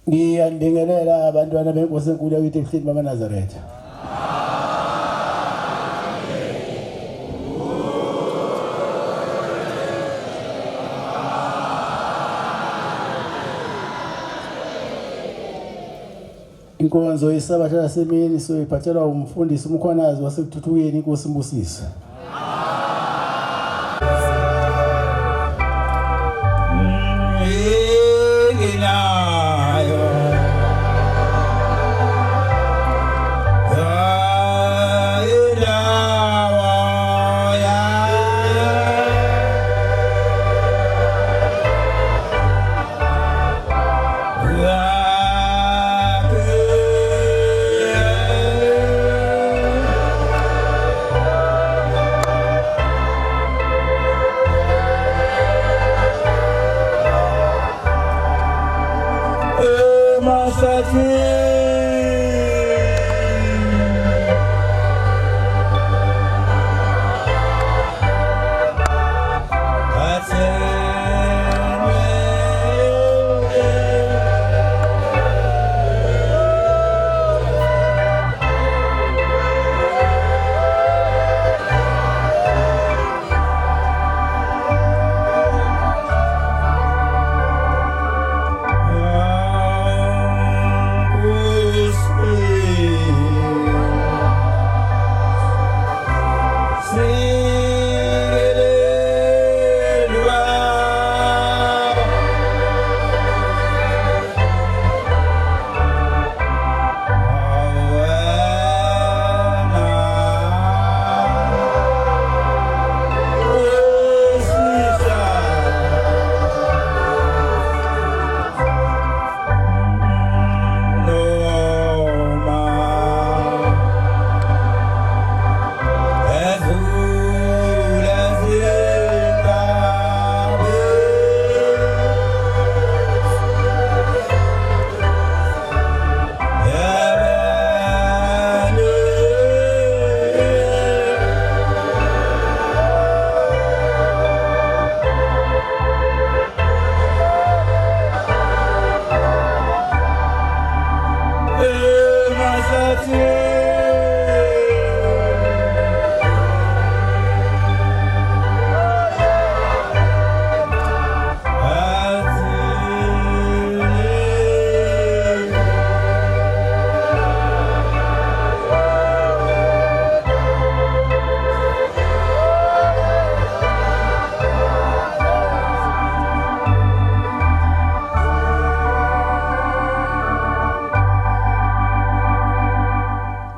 Ngiyanibingelela abantwana benkosi enkulu yakithi ebuhleni bamaNazaretha. Inkonzo yesabatha lasemini soyiphathelwa umfundisi uMkhwanazi wasekuthuthukeni inkosi imbusise.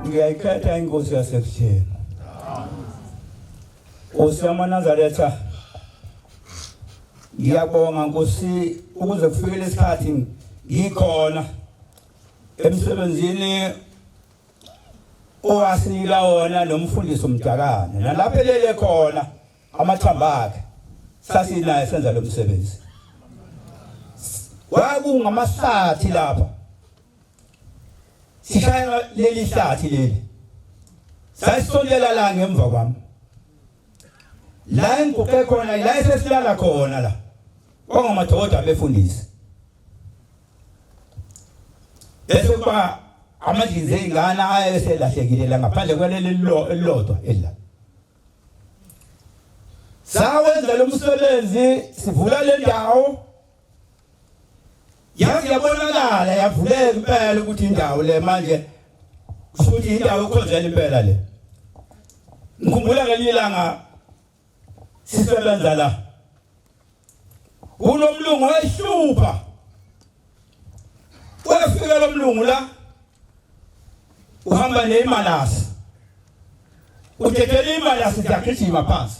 Ngiyayikhetha inkosi yasebuhleni. Nkosi yamaNazaretha ngiyabonga Nkosi ukuze kufike lesikhathi ngikhona emsebenzini owasinika wona nomfundisi umdakane nalapho elele khona amathambo akhe sasinaye senza lo msebenzi kwakungamahlathi lapha sishaya leli hlathi leli sasisondela la ngemva kwami la engiguqe khona la esesilala khona la kwangamadoda abefundisi bese kuba amadlinzi ey'ngane ayeselahlekile la ngaphandle kwaleli elilodwa elila sawenza lo msebenzi sivula le ndawo yazi yabonakala yavuleka impela ukuthi indawo le manje kusho ukuthi indawo yokukhonzela impela le ngikhumbula ngelinye ilanga sisebenza la kunomlungu wayehlupha wafika lo mlungu la uhamba neyimalasi udedela imalasi ziyagijima phansi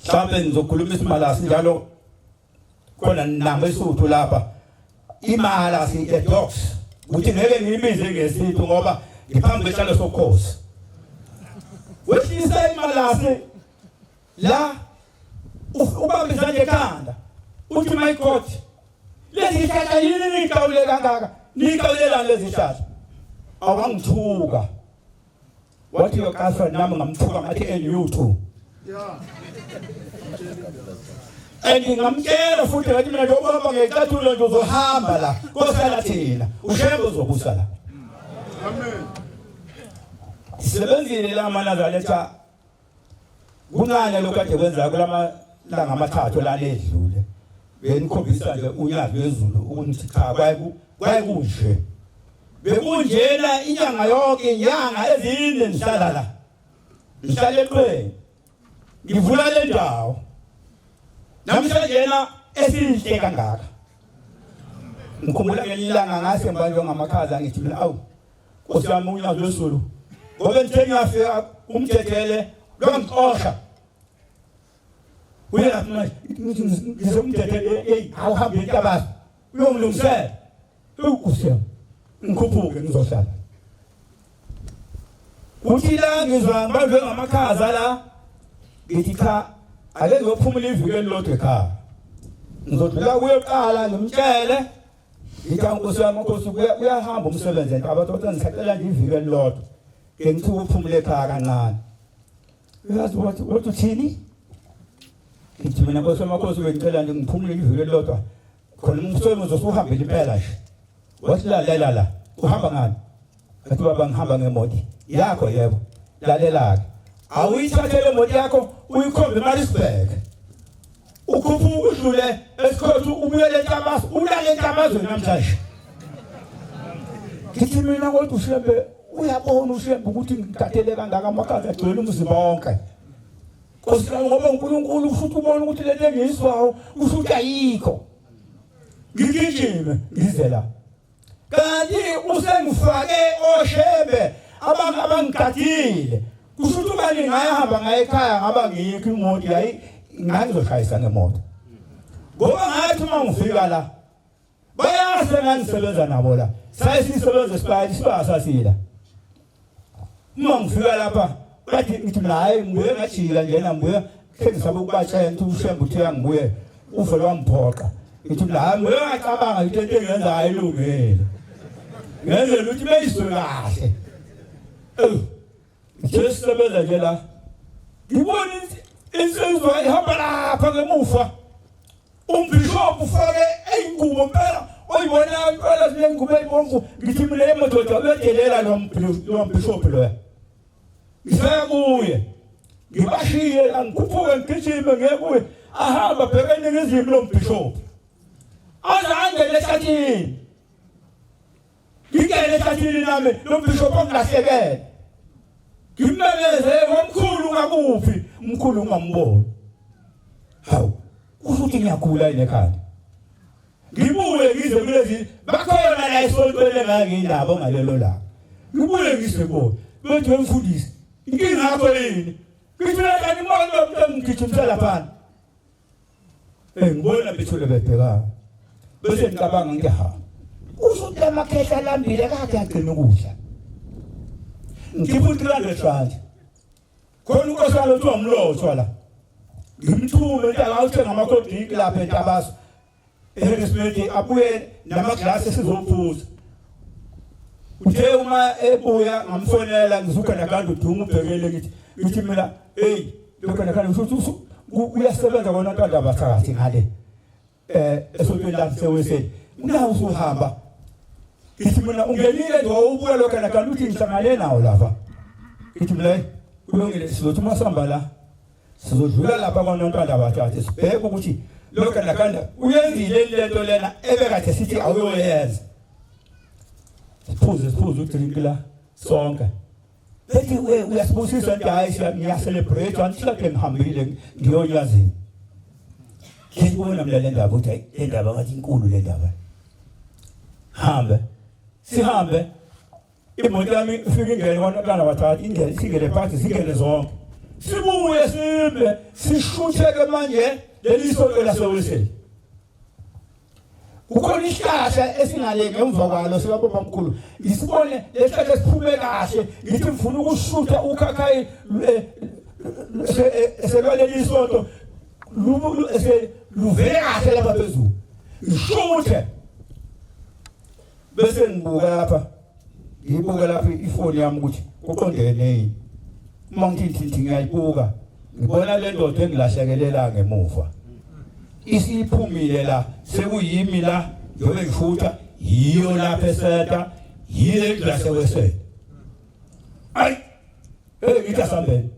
mhlawumbe ngizokhuluma isimalasi njalo khona nabo esuthu lapha imalasi the dogs ukuthi ngeke ngiyibize ngesithu ngoba ngiphambi kwesihlalo sokhosi wehlisa imalasi la ubambe izandla ekhanda uthi my god lezi zihlahla yini niqawule kangaka niqawulelani lezi zihlahla awangithuka wathi yoqashwa nami ngamthuka ngathi and you too. Yeah. And ngamtshela futhi ngathi mina njengoba uhamba ngecathulo nje uzohamba la kosala thina ushembe uzobusa la. Amen. Sisebenzile la manazaretha kuncane lokho kade kwenza kulama langa amathathu lana edlule. Benikhombisa nje unyazi lwezulu ukuthi cha kwaye kunje. Bekunjena inyanga yonke, inyanga ezine ngihlala la. Ngihlala eqweni. Ngivula le ndawo. Namhlanje na esihle kangaka. Ngikhumbula ngelinye ilanga ngase ngibanjwa ngamakhaza ngithi mina awu Nkosi yami unyazi lwezulu. Ngoba ngithe ngiyafika umdedele lwangixosha. Uyaphi manje? Ngizomdedele hey awuhambe intabazo. Uyongilungisela. Nkosi yami. Ngikhuphuke ngizohlala. Kuthi la ngizwa ngibanjwe ngamakhaza la ngithi cha ake ngiyophumula iviki elilodwa ekhaya. Ngizodlula kuyoqala ngimtshele ngithi nkosi yami nkosi uyahamba umsebenzi entaba kodwa ngisacela nje iviki elilodwa ke ngithi ukuphumula ekhaya kancane. Uyazi wathi uthini? Ngithi mina nkosi yamakhosi bengicela nje ngiphumule iviki elilodwa khona umsebenzi usuhambile impela nje. Wathi lalela la uhamba ngani? Ngathi baba ngihamba ngemoto yakho. Yebo, lalela ke, awuyithathe le moto yakho uyikhombe eMaritzburg, ukhuphuka udlule esikhothu ubuyele eNtabasi ulale eNtabazweni namhlanje. Ngithi mina kodwa uShembe uyabona uShembe ukuthi ngikhathele kangaka, amakhaza agcwele umzimba wonke. Nkosi yami, ngoba uNkulunkulu kusho ukuthi ubona ukuthi lento engiyizwayo kusho ukuthi ayikho. Ngigijime ngize la. Kanti usengifake oshembe abangigadile. Kusho ukuthi ubani ngayahamba ngaye ekhaya ngaba ngikho imoto yayi ngangizoshayisa ngemoto. Ngoba ngathi uma ngifika la bayazi engangisebenza nabo la. Saye sisebenza sibaya sibasasila. Uma ngifika lapha bathi ngithi mina hayi ngibuye ngajika njena ngibuye sengisaba ukubatshela ukuthi uShembe uthi uyangibuye uvele wamphoqa. Ngithi mina hayi ngibuye ngacabanga into engiyenza ayilungile. Ngenzela ukuthi beyizwe kahle. Nje sisebenza nje la. Ngibona insizwa ihamba lapha ngemuva. Umbishop ufake ingubo impela oyibona impela le ngubo eyibomvu ngithi mina le madoda uyadelela lo mbishop lo. Ngifika kuye. Ngibashiye angikhuphuke ngigijime ngiye kuye. Ahamba bheke eningizimu lo mbishop. Aze angene ehlathini. Ngingene ehlathini nami lo mbishop ongilahlekele. Ngimemeze ngomkhulu ngakuphi umkhulu ungamboni. Hawu kusho ukuthi ngiyagula yini ekhanda. Ngibuye ngize kulezi bakhona la esontweni enganginabo ngalelo langa. Ngibuye ngize kubo. Bethi wemfundisi inkinga yakho yini? Ngithi mina kanti ngibona lo muntu engigijimisa lapha. Ngibona bethule bebhekana. Bese ngicabanga ngithi ha. Kusho ukuthi amakhehla alambile kade agcina ukudla. Ngikhipha u-300 rand. Khona unkosana kuthiwa umlotshwa la. Ngimthume ukuthi akawuthenga ama-cold drink lapha eNtabaso. eHarrisburg abuye namaglasi esizophuza. Uthe uma ebuya ngamfonela ngizugana kanti uduma ubhekele ngithi mina hey lokho nakhana usho ukuthi uyasebenza kona ntanda bathakathi ngale esontweni lami seweseni unawo usuhamba. Ngithi mina ungenile nje wawubuya lokho nakhana uthi ngihlangane nawo lapha. Ngithi mina kulungile sizothi uma sihamba la sizodlula lapha kwanontwana bathathe sibheke ukuthi lokho nakhanda uyenzile lento lena ebekade sithi awuyoyenza. Siphuze siphuze udrink la sonke. Bethi uyasibusisa nje hayi ngiya celebrate angihlake ngihambile ngiyonyazini. Ngikubona mina le ndaba ukuthi le ndaba ngathi inkulu le ndaba. Hambe. Sihambe. Imoto yami ifike ingene kwanontwana bathatha ingene singene phakathi singene zonke. Sibuye sibe sishutheke manje leli sonto laseWeseli. Kukhona isihlahla esingale ngemva kwalo sikababa mkhulu. Ngisibone lesihlahla esiphume kahle ngithi ngifuna ukushutha ukhakhayi eselwaleli isonto luvele kahle lapha phezulu. Ngishuthe bese ngibuka lapha ngibuka lapha ifoni yami ukuthi kuqondene yini. Uma ngithi ngithi ngiyayibuka ngibona le ndoda engilahlekelela ngemuva. Isiphumile la sekuyimi la njengoba ngishutha yiyo lapha eseta yile ndlu yasewesele. Ayi hey ngithi asambeni.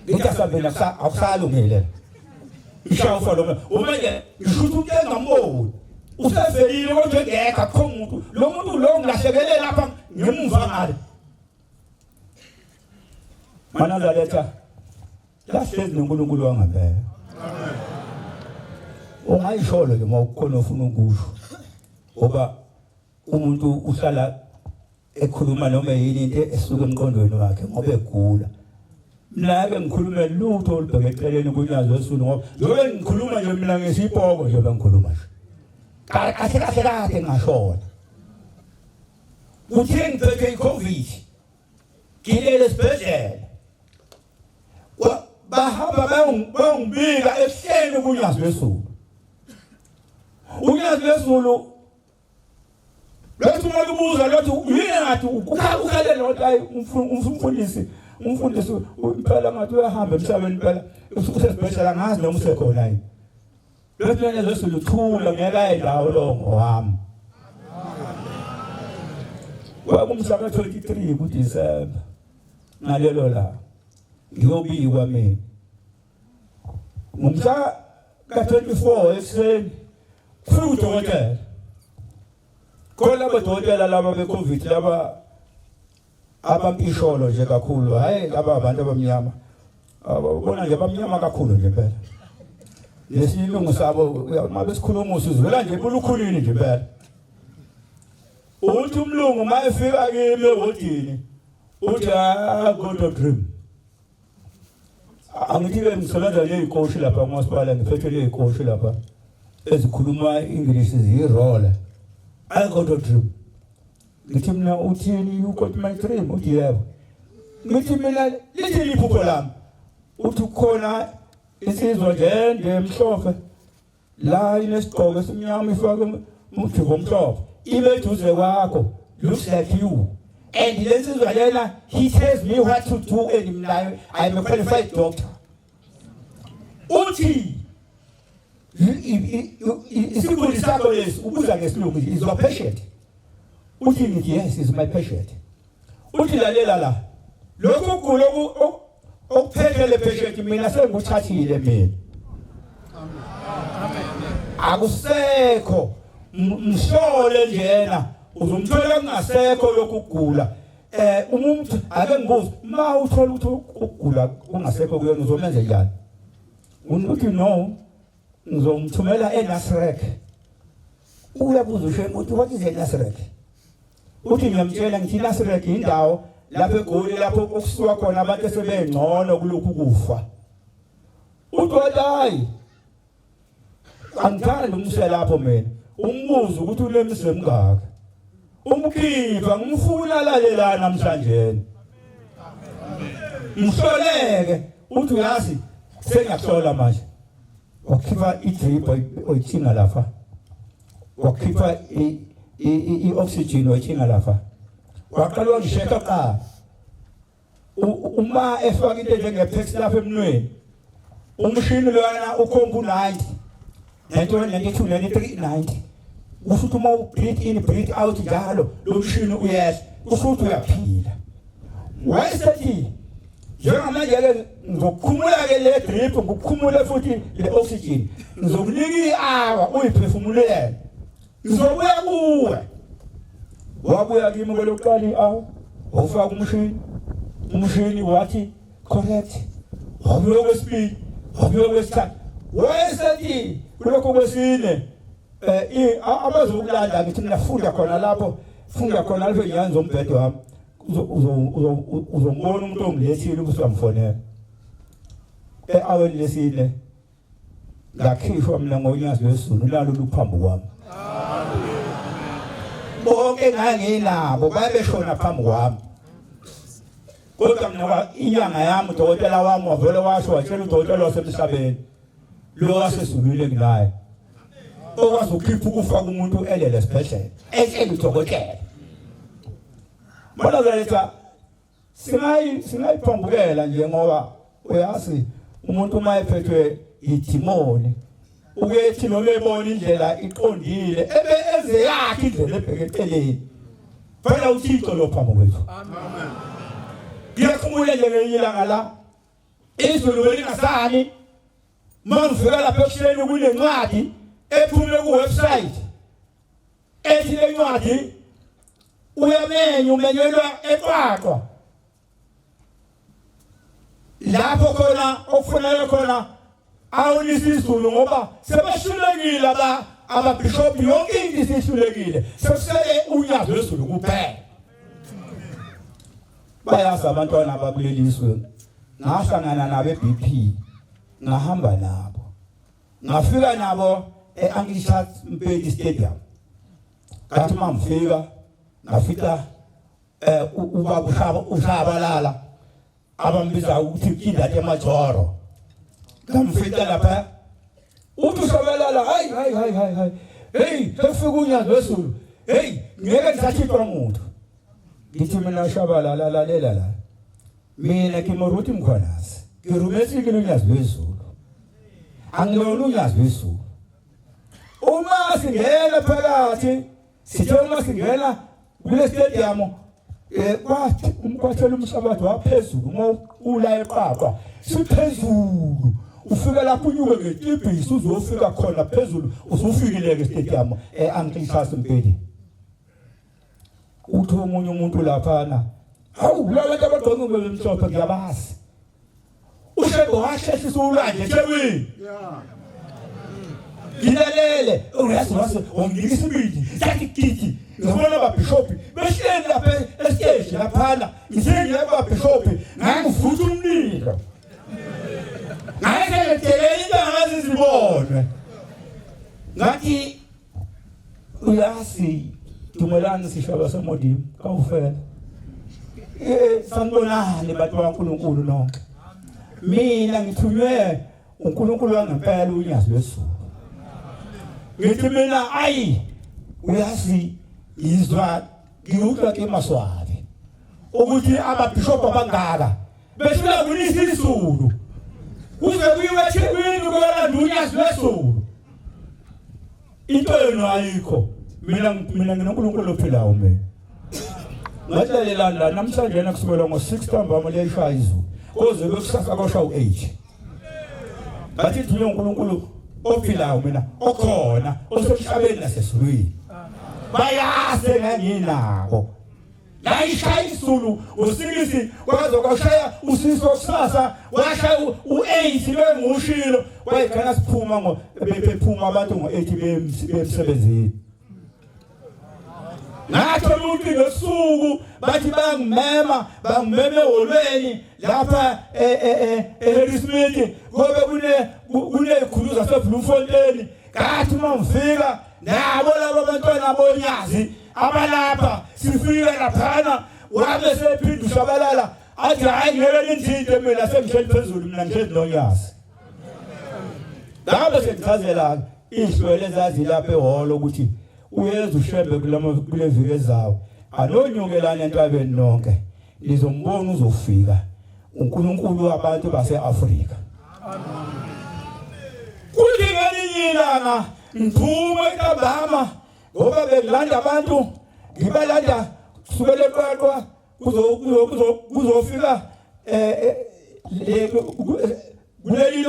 Ngithi asambeni akusalungile. Ishaya ufalo uma nje ngishutha umuntu engamboni. Usevelile kodwa engekho akukho umuntu. Lo muntu lo ngilahlekele lapha ngemuva ngale. Manazaretha lahlezi noNkulunkulu wangempela. Ungayisholo nje uma ukhona ofuna ukusho. Ngoba umuntu uhlala ekhuluma noma yini into esuka emqondweni wakhe ngoba egula. Mina ke ngikhulume lutho olubheke eceleni kunyazi wesulu ngoba njengoba ngikhuluma nje mina ngisipoko nje bengikhuluma nje. Kahle kahle kahle ngashona. Kuthe ngiphethe iCovid ngilele esibhedlela. Bahamba bayongibika ehleni kunyazi lwezulu. Unyazi lwezulu Lwathi uma lubuza lwathi yini ngathi ukhalele wathi hayi umfundisi umfundisi impela ngathi uyahamba emhlabeni impela usesibhedlela ngazi noma usekhona yini. Lwathi lona lwesuluthula ngeke aye ndawo lo ngowami. Kwakumhla ka-23 kuDisemba ngalelo langa ngiyobikwa mina. Ngomhla ka-24 ekuseni kufika udokotela. Khona labo dokotela laba be-COVID laba abampisholo nje kakhulu, hhayi laba abantu abamnyama. Ubona nje bamnyama kakhulu nje impela. Lesilungu sabo uma besikhuluma usizwela nje bulukhulini nje impela. Uthi umlungu uma efika kimi ehodini uthi I got a dream. Angithi-ke ngisebenza ley'koshi lapha kumasipala ngiphethe ley'koshi lapha ezikhuluma English ziyirola. I got a dream. Ngithi mina uthini you got my dream uthi yebo. Ngithi mina lithini iphupho lami? Uthi kukhona insizwa nje ende emhlophe la inesigqoko esimnyama ifake umjubo omhlophe ibe eduze kwakho looks like you and le nsizwa lena he tells me what to do and mina I'm a qualified doctor uthi isiguli sakho lesi ubuza ngesilungu is your patient uthi ngithi yes is my patient uthi lalela la lokhu kugula okuphethe le patient mina sengikuthathile mina akusekho mhlole njena uzomthola kungasekho lokugula eh umuntu ake ngibuze uma uthola ukuthi ukugula kungasekho kuyena uzomenza njani uthi no ngizomthumela eNasrec uyabuza ushem uthi what is eNasrec uthi ngiyamtshela ngithi iNasrec indawo lapho eGoli lapho okusuka khona abantu esebengcono kulokhu kufa uthi hayi angithandi umse lapho mina umbuzo ukuthi unemizwe emingaka umkhipha ngimfuna lalela namhlanje mhloleke uthi uyazi sengiyakuhlola manje wakhipha i-drip oyithinga lapha wakhipha i-oxygen oyithinga lapha waqala wangisheka kuqala uma efaka into enjenge-pex lapha emnweni umshini loyana ukhomba u-90 91 92 93 90 kusho ukuthi uma u-breathe in breathe out njalo lo mshini uyehla kusho ukuthi uyaphila wayesethi njengamanje-ke ngizokukhumula-ke le drip ngikukhumule futhi le oxygen ngizokunika i-hour uyiphefumulele ngizobuya kuwe wabuya kimi kwelokuqala i-hour wawufaka umshini umshini wathi correct wabuya kwesibili wabuya kwesithathu wayesethi kulokho kwesine eh abazokulanda ngithi mina funda khona lapho funda khona lapho inyanga zombhedo wami uzombona umuntu ongilethile ukuthi uyamfonela e-aweni lesine ngakhishwa mina ngonyazi lwezulu nalo luphambi kwami bonke nganginabo babeshona phambi kwami kodwa mina inyanga yami udokotela wami wavele washo watshela udokotela wasemhlabeni lo wasezulwini nginaye okwazi ukukhipha ukufa kumuntu elele esibhedlela etshela udokotela bona letha singayi singayiphambukela nje ngoba uyazi umuntu uma ephethwe idimoni Ukethi noma ebona indlela iqondile ebe eze yakhe indlela ebheke eceleni. Phela uThixo lo phambi kwethu. Amen. Ngiyakhumbula nje ngelinye ilanga la izulu belingasani uma ngifika lapha ekuseni kunencwadi ephume ku-website ethi le ncwadi uyamenya umenyelwa eqwaqwa lapho khona okufuneka khona awunisa izulu ngoba sebehlulekile aba ababhishobhi yonke into isihlulekile sekusele unyazi lwezulu kuphela bayazi abantwana abakuleli zwe ngahlangana nabo e-BP ngahamba nabo ngafika nabo e-Uncle Charles Mpedi Stadium ngathi uma ngifika ngafika eh ubaba ushaba ushabalala abambiza ukuthi indati emajoro ngamfica lapha uthi ushabalala hayi hayi hayi hayi hayi hey sekufika unyazi lwezulu hey ngeke ngisathintwa muntu ngithi mina shabalala lalela la mina ke moruti mkhwanazi ke rometse ke lonyazi lwezulu angilona unyazi lwezulu uma singena phakathi Sithe uma singena kule stadium eh kwathi umkwathela umhlabathi waphezulu uma ula eqaqwa siphezulu ufika lapho unyuke ngetibhisi uzofika khona phezulu usufikile ke stadium eh Uncle Mpedi uthi omunye umuntu laphana hawu laba bantu abagqoke ngobemhlophe ngiyabazi uShembe wahlehlisa ulwandle eThekwini ngilalele uyazi wase wanginika isibindi sathi gidi ngibona ababhishobhi behleli lapha esiteji laphana ngithe kubabhishobhi ngangivutha umlilo ngayeke ngitshele into angazi zibonwe ngathi uyazi dumelani sishaba semodimo kawufela eh sanibonani bantu baNkulunkulu nonke mina ngithunywe uNkulunkulu wangempela unyazi lwezulu ngithi mina ayi uyazi ngizwa ngiwuhlwa ke maswabi ukuthi ababhishobhu abangaka behlula kunisa izulu kuze kuyiwe eThekwini kuyolanda unyazi lwezulu into yenu ayikho mina mina nginoNkulunkulu ophilayo mina ngatshelelani la namhlanje yena kusukela ngo-6 ntambama liyayishaya izulu koze bekusasa kwasha u-8 ngathi thunywe uNkulunkulu ophilayo mina okhona osemhlabeni nasezulwini bayazi enganginako Layishaya isulu usikisi kwaze kwashaya usiso kusasa washaya u8 bengushilo wayigcina siphuma ngo bephuma abantu ngo8 bemsebenzini Ngathola ucingo ebusuku bathi bangimema bangimema eholweni lapha eHarrismith ngobe kune kunezikhulu zaseBloemfontein Ngathi uma ngifika nabo laba bantwana bonyazi abalapha sifike laphana wabe sephinda ushabalala athi hayi ngeke ningithinte mina sengihleli phezulu mina ngihleli nonyazi ngabe sengichazela ihlwele ezazilapha ehholo ukuthi uyeza ushembe kule viki ezayo anonyukelana entabeni nonke nizombona uzofika uNkulunkulu wabantu base-Afrika kuthi ngelinye ilanga ngiphume ntambama ngoba bengilanda abantu ngibalanda kusukela eqwaqwa kuzofika eh, eh, kuleli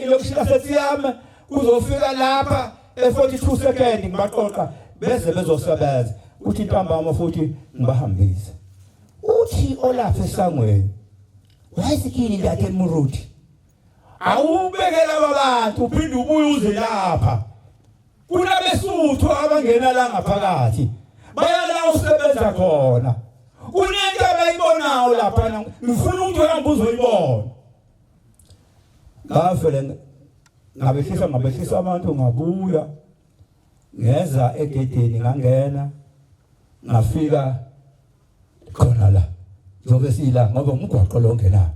lokushila sesiyame kuzofika lapha e-42 second ngibaqoqa beze bezosebenza kuthi ntambama futhi ngibahambise uthi olapha esangweni wayesikini ntate Muruti awubeke laba bantu uphinde ubuye uze lapha kunabesuthu abangena la ngaphakathi baya la usebenza khona kunento abayibonayo lapha ngifuna ukuthi uhambe uzoyibona ngavele ngabehlisa ngabehlisa abantu ngabuya ngeza egedeni ngangena ngafika khona la njengoba sila ngoba umgwaqo lo ngena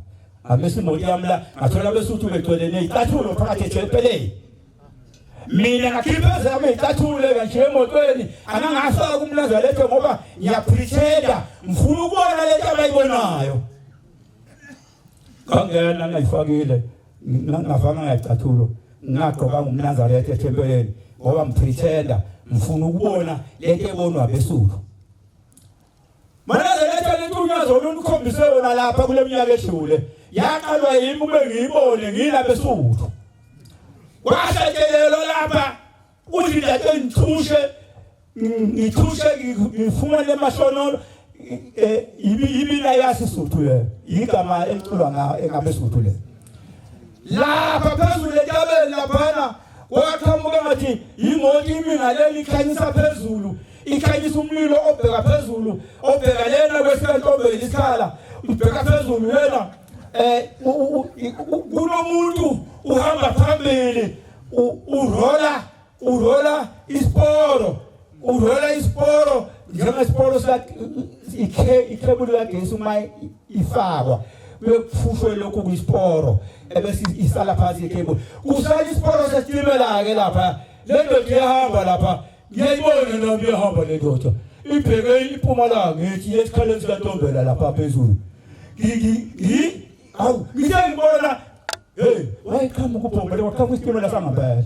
amisa imoto yami la ngathola besuthu begcwele nezicathulo phakathi ejempeleni mina ngakhipha ezami izicathulo kanje emotweni angangafaka umnazaretha ngoba ngiyapretenda ngifuna ukubona lento abayibonayo ngangena ngayifakile ngafaka ngayicathulo Ngingagqokanga umNazaretha ethempeleni ngoba ngipretenda ngifuna ukubona lento ebonwa abesuthu. Manazaretha lento unyazi olukhombise yona lapha kule minyaka edlule yaqalwa yimi kube ngiyibone ngilapha esuthu. Kwahlatshelelwa lapha kuthi lento ngithushe ngithushe ngifumane emahlonolo eh, ibina yasisuthu le igama eliculwa ngayo engabe suthu le lapha phezulu entabeni laphana kwaqhamuka ngathi yimoto imi ngaleli ikhanyisa phezulu ikhanyisa umlilo obheka phezulu obheka lena kwesikantombela isikhala ubheka phezulu lena eh kunomuntu uhamba phambili urola urola isiporo urola isiporo njengesiporo sika ikhebulu kagesi uma ifakwa kuyokufushwe lokhu kwisiporo ebese isala phansi ikhebulu kusala isiporo sesitimela ke lapha le ndoda iyahamba lapha ngiyayibona nami iyahamba le ndoda ibheke impumalanga ngithi esikhaleni sikaNtombela lapha phezulu Awu, ngithe ngibona hey, wayeqhamuka ubhomba waqhamuka isitimela sangempela.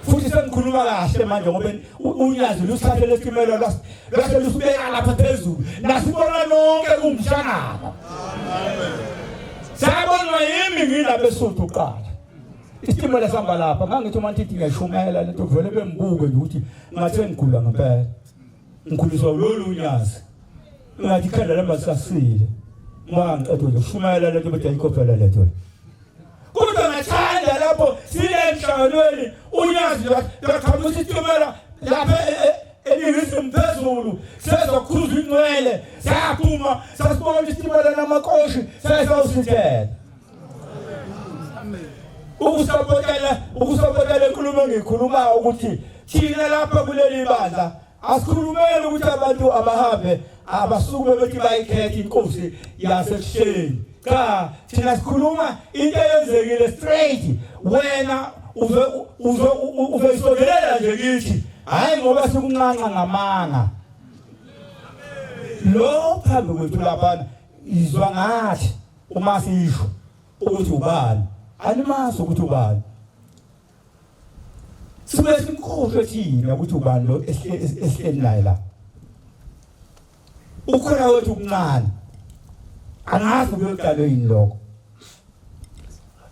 Futhi sengikhuluma kahle manje ngoba unyazi lusithathe lesitimela lwase lusibeka lapha phezulu. Nasibona nonke kumhlangano. Sabonwa yimi ngilapha eSuthu kuqala. Isitimela sihamba lapha ngangithi uma ngithi ngiyashumela lento vele bengibuke nje ukuthi ngathi ngigula ngempela. Ngikhuliswa ulolu unyazi. Ngathi ikhanda lami alisasile. Uma ngiqeda nje ukushumayela lento bethi ayikho phela lento. Kodwa ngathanda lapho sile emhlanganweni unyazi lwaqhamuka isitimela lapha e, e, eningizimu phezulu sezokhuza ingcwele saphuma sasibona isitimela namakoshi sasawusithela ukusapotela ukusapotela inkulumo engiyikhulumayo ukuthi thina lapha kuleli bandla asikhulumeli ukuthi abantu abahambe abasukume bethi bayikhethe inkosi yasebuhleni cha thina sikhuluma into eyenzekile straight wena uze uze uzoyisondelela nje kithi hayi ngoba sikunxanxa ngamanga lo phambi kwethu laphana izwa ngathi uma sisho ukuthi ubani animazi ukuthi ubani sibuye simkhohlwe thina ukuthi ubani lo esihleli naye la ukhona wethu kuncane angazi kuyodalwe yini lokho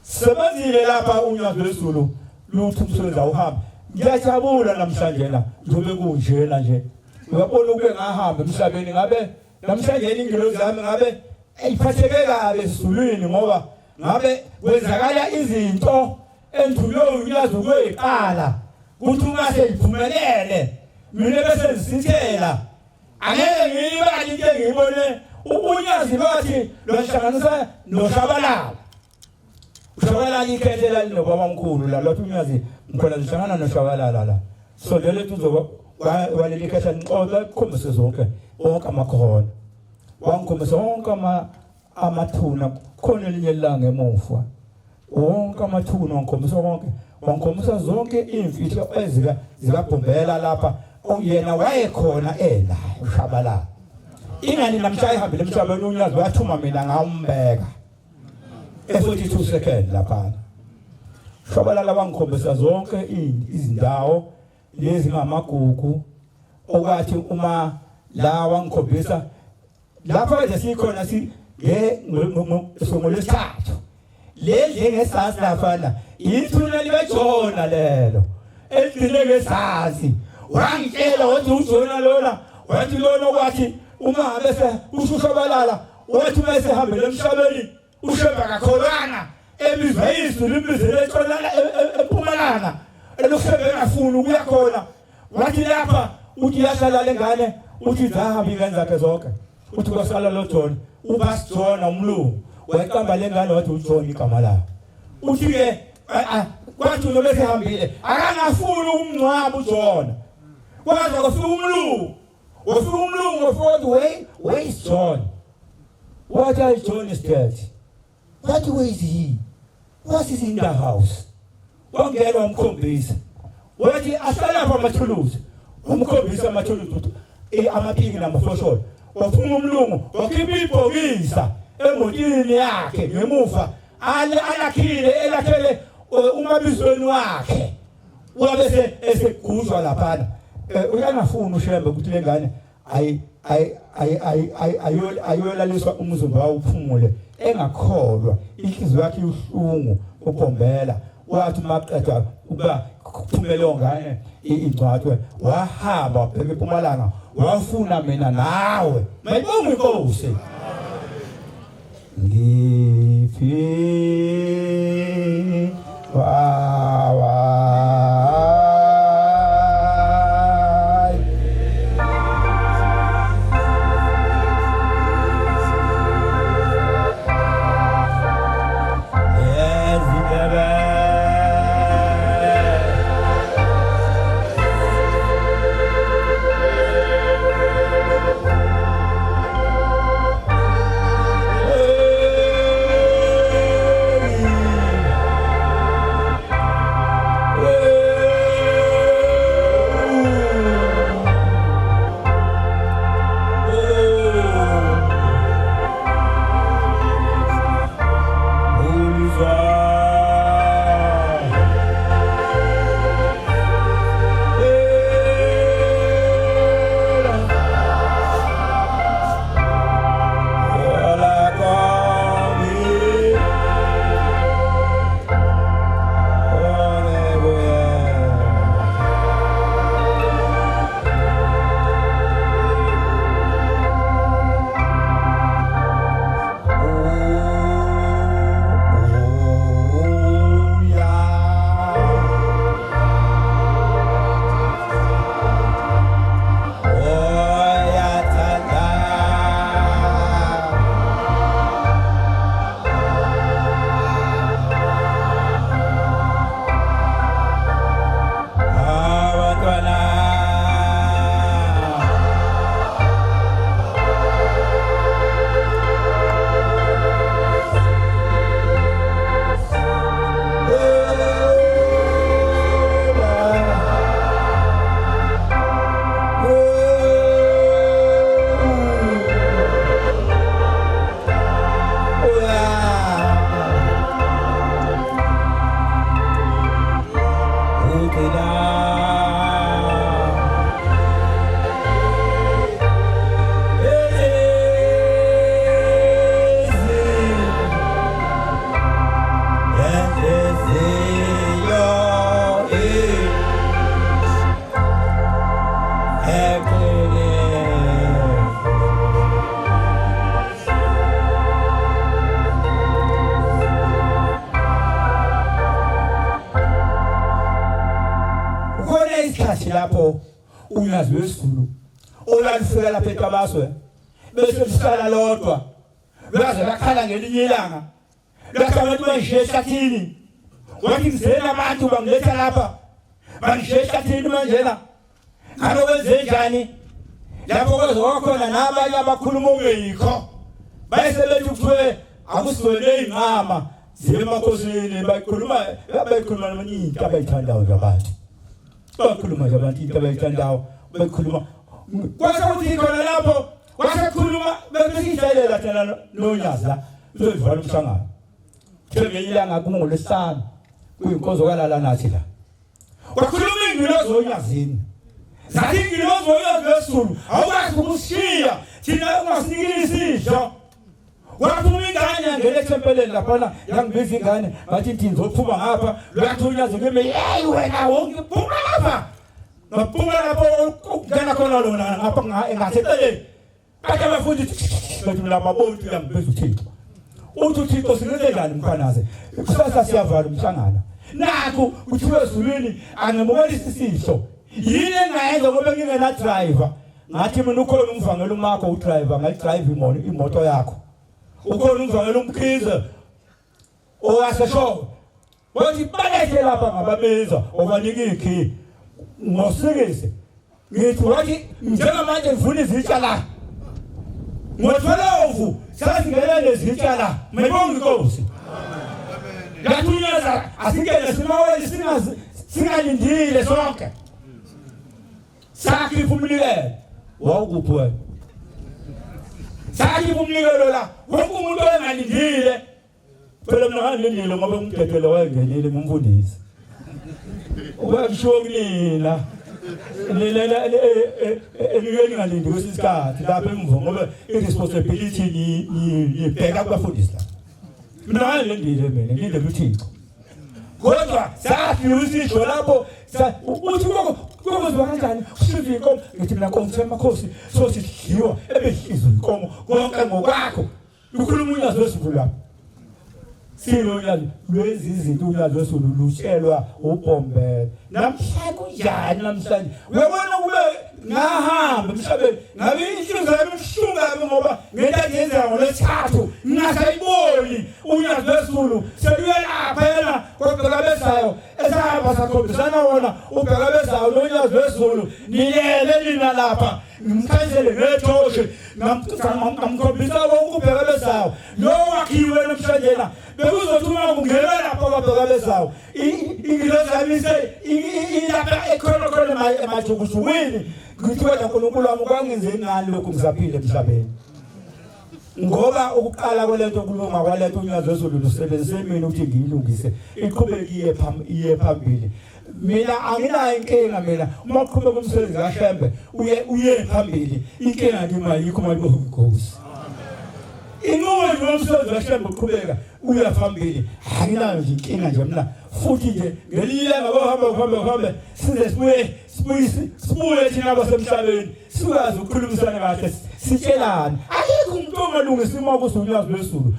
sebenzile lapha unyazi lwezulu lutho umsebenzi awuhambi ngiyajabula namhlanje la njengoba kunjena nje uyabona ukube ngahamba emhlabeni ngabe namhlanje ingelozi yami ngabe iphatheke kabi esizulwini ngoba ngabe kwenzakala izinto endlule unyazi ukuyiqala kuthi uma seyiphumelele mina bese ngisithela angeke ngiyibale into engiyibone unyazi lwathi lwahlanganisa noshabalala ushabalala ikhethe linobaba omkhulu la lwathi unyazi ngikhona zihlangana noshabalala la sondela eduze waleli khehla nixoxa kukhombise zonke wonke amakhona wangikhombisa wonke amathuna khona elinye ilanga emuva wonke amathuna wangikhombisa konke wangikhombisa zonke imfihlo ezika zikabhombela lapha yena wayekhona ela ushabalala ingani namhla ehambile emhlabeni unyazi wathuma mina ngawumbeka e-42 second lapha shabalala wangikhombisa zonke izindawo lezi ngamagugu okwathi uma la wangikhombisa lapha kade sikhona si nge ngolwesithathu le njengesasi lafana ithuna likajona lelo eligcine ngesazi wangitshela wathi ujona lona wathi lona kwathi uma ngabe se ushushabalala wathi uma esehambele emhlabeni ushembe akakholwanga ebizwa izwi limbizele entshonalanga e, e, empumalanga elokushembe engafuni ukuya khona wathi lapha uthi yahlala lengane uthi zahamba ingane zakhe zonke uthi kwasala lo John ubas John umlungu wayiqamba lengane wathi uJohn igama lakhe uthi ke kwathi noma esehambile akangafuni ukumngcwaba uJohn kwaze kwafika umlungu wafika umlungu wafika wathi where is John wathi I John is dead wathi where is he what is in the house wangena wamkhombisa wathi asalapha amathuluzi wamkhombisa amathuluzi ukuthi eh, amapiki namafosholo waphuma umlungu wakhipha ibhokisa emotini yakhe ngemuva alakhile elakhele Umabizweni wakhe wabe eseguzwa laphana. Uyangafuni uShembe ukuthi lengane ayi ayi ayi ayi ayolaliswa umzimba wawo uphumule engakholwa, inhliziyo yakhe ibuhlungu uBombela. Wathi maqedwa ukuba kuphume leyo ngane ingcwatshwe, wahamba wabheka eMpumalanga, wafuna mina nawe. Mayibonge inkosi. Ngiphi wawa Lapho unyazi lwesiZulu olalufika lapha eTabaswe bese luhlala lodwa, lwaze lakhala ngelinye ilanga lathi abantu bangishiye ehlathini, wathi ngizela abantu bangiletha lapha bangishiye ehlathini manjena ngabe kwenze njani lapho kwaze kwakhona nabanye abakhuluma okungeyikho bayesebethi kuthiwe akusiwele iy'nqama ziye emakhosini bayikhuluma bayikhuluma noma into abayithandayo nje abantu bakhuluma nje abantu into abayithandayo bayikhuluma kwase kuthi khona lapho kwase kukhuluma besiyihlelela thina nonyazi la uzoyivala umhlangano kuthiwe ngelinye ilanga kungolwesihlanu kuyinkonzo kalala nathi la kwakhuluma ingilozi onyazini zathi ingilozi onyazi lwesulu awukwazi ukusishiya thina ungasinikile isidlo. Waphuma ingane yangena ethempeleni laphana yangibiza ingane ngathi nthi ngizophuma ngapha lwathi unyazi kimi hey wena wonke phuma lapha ngaphuma lapho ukungena khona lona ngapha ngaseceleni bathi abafundi bathi mina mabontu yangibiza uThixo uthi uThixo singenze njani mkhwanaze kusasa siyavala umhlangano nakhu kuthiwe ezulwini angemukelisi isihlo yini engayenza ngoba ngingena driver ngathi mina ukhona umvangeli umakho udriver ngayidrive imoto yakho ukhona umvangeli umkhize owaseshowe wathi balethe lapha ngababiza obanika ikhi ngosikisi ngithi wathi njengamanje ngifuna izitsha la ngo-12 sasingena nezitsha la mayibonga inkosi yathunyeza asingene simawele singalindile sonke sakhipha umnikelo wawukuphi wena sakhipha umnikelo la wonke umuntu oyengalindile. Phela mina ngangilindile ngoba umdedelo wayengenile ngumfundisi. Ubakushiwo kunina. Nilena elike ningalindi kwesinye isikhathi lapha emuva ngoba i-responsibility nibheka kubafundisi la. Mina ngangilindile mina ngilindele uThixo. Kodwa safika isisho lapho uthi koko kanjani kusiza inkomo ngithi mina nkomo semakhosi so sidliwa ebedlizwa inkomo konke ngokwakho Lukhuluma unyazi lwezulu lapha. Silo unyazi lwenza izinto unyazi lwezulu lutshelwa ubhombela. Namhlanje kunjani namhlanje? Uyabona kube ngahamba emhlabeni ngabe inhliziyo yami ibuhlungu kabi ngoba ngento engiyenzeka ngolwesithathu ngingasayiboni unyazi lwezulu seluyelapha yena kodwa bezayo esahamba sakhombisana wona ubheka bezayo nonyazi lwezulu niyele nina lapha ngimkhanyisele ngethoshi ngamkhombisa konke ubheka bezayo lo wakhiwe namhlanje la bekuzothi uma kungena lapha kwabheka bezayo ingilozi yami ilapha ekhona khona emajukujukwini ngithi kodwa uNkulunkulu wami kwangenze ngani lokhu ngisaphile emhlabeni ngoba ukuqala kwalento kulunga kwalento unyazi lwezulu lusebenzise mina ukuthi ngiyilungise iqhubeke iye phambili mina anginayo inkinga mina uma uqhubeka umsebenzi kaShembe uye uye phambili inkinga kimi ayikho uma libe Ghost inqubo nje umsebenzi kaShembe uqhubeka uya phambili anginayo nje inkinga nje mina futhi nje ngelinye ilanga bahamba kuhambe kuhambe size sibuye sibuye sibuye thina abasemhlabeni sikwazi ukukhulumisana kahle sitshelane akekho umuntu ongalungisa uma kusunyazi lwezulu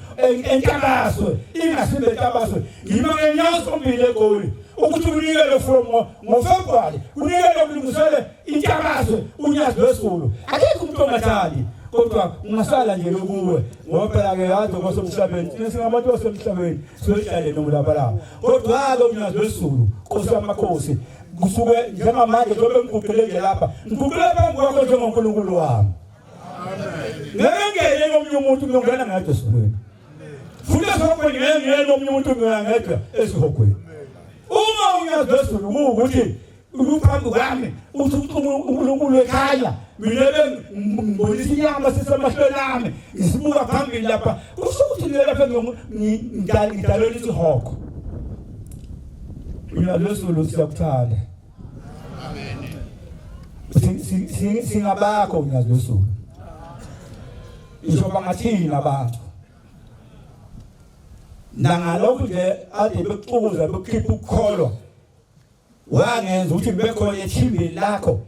entabaswe ingasibe entabaswe ngima ngenyawo zombili egoli ukuthi kunikele from ngoFebruary kunikele kulungisele intabaswe unyazi lwezulu akekho umuntu ongathandi kodwa ungasala nje lokuwe ngoba phela ke yazi kwasemhlabeni thina singabantu basemhlabeni siyohlale nomlabalaba kodwa-ke unyazi lwezulu nkosi yamakhosi kusuke njengamanje njengoba ngiguqile nje lapha ngiguqile phambi kwakho njengoNkulunkulu wami ngeke ngene komunye umuntu ngiyongena ngedwa esihogweni futhi esihogweni ngeke ngene komunye umuntu ngiyongena ngedwa esihogweni uma unyazi lwezulu kuwukuthi uphambi kwami uthi uNkulunkulu ekhaya mina bengibonisa inyama sisemahlweni ami ngisibuka phambili lapha kusho ukuthi mina lapha ngidalelwa isihogo Mina lwezulu siyakuthanda. Amen. Singabakho nyazi lwezulu. Isho bangathini abantu. Nangalokhu nje ade bekuxukuza bekukhipha ukukholwa. Wangenza ukuthi ngibe khona ethimbeni lakho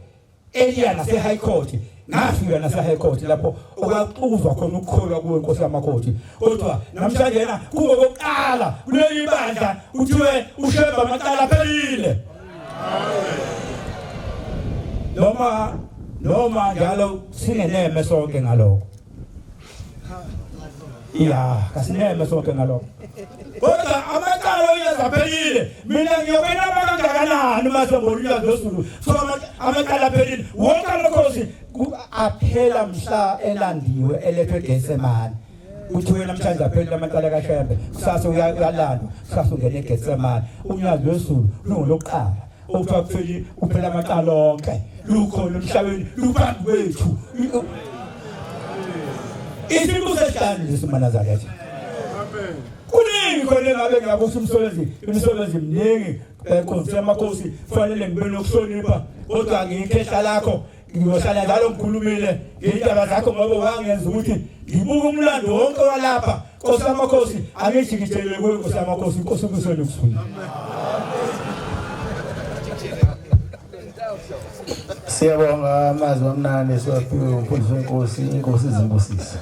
eliya nase High Court ngafika nase High Court lapho okwaxukuzwa khona ukukholwa kuwe Nkosi yamakhosi kodwa namhlanje yena kungokokuqala kuleli bandla kuthiwe uShembe amacala aphelile noma noma njalo singeneme sonke ngalokho ya kasineme sonke ngalokho kodwa amacala oyeza aphelile mina ngiyokwenama kangakanani uma sengibona ulwazi lwezulu so amacala aphelile wonke amakhosi aphela mhla elandiwe elethwe eGetsemane kuthiwe namhlanje aphelile amacala kaShembe kusasa uyalandwa kusasa ungena eGetsemane unyazi lwezulu lungolokuqala okuthiwa kupheli kuphela amacala onke lukhona emhlabeni luphambi kwethu isintu sesihlanu nje siManazaretha amen kuningi khona engabe ngiyabusa umsebenzi imisebenzi miningi enkonzo yamakhosi kufanele ngibe nokuhlonipha kodwa ngiyikhehla lakho ngiyohlala njalo ngikhulumile ngey'ndaba zakho ngoba wangenza ukuthi ngibuke umlando wonke walapha nkosi yamakhosi angijikijele kuwe nkosi yamakhosi inkosi ubusweni ukuthula Siyabonga amazwi amnandi siwaphiwe umfundisi wenkosi inkosi izimbusise.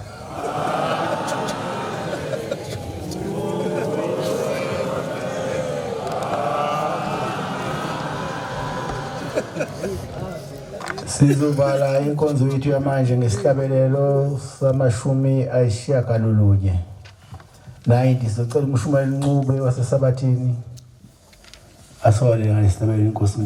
Sizovala inkonzo yethu yamanje ngesihlabelelo samashumi ayishiyagalolunye 90 sicela umshumayeli Ncube waseSabathini asole ngalesihlabelelo inkosi.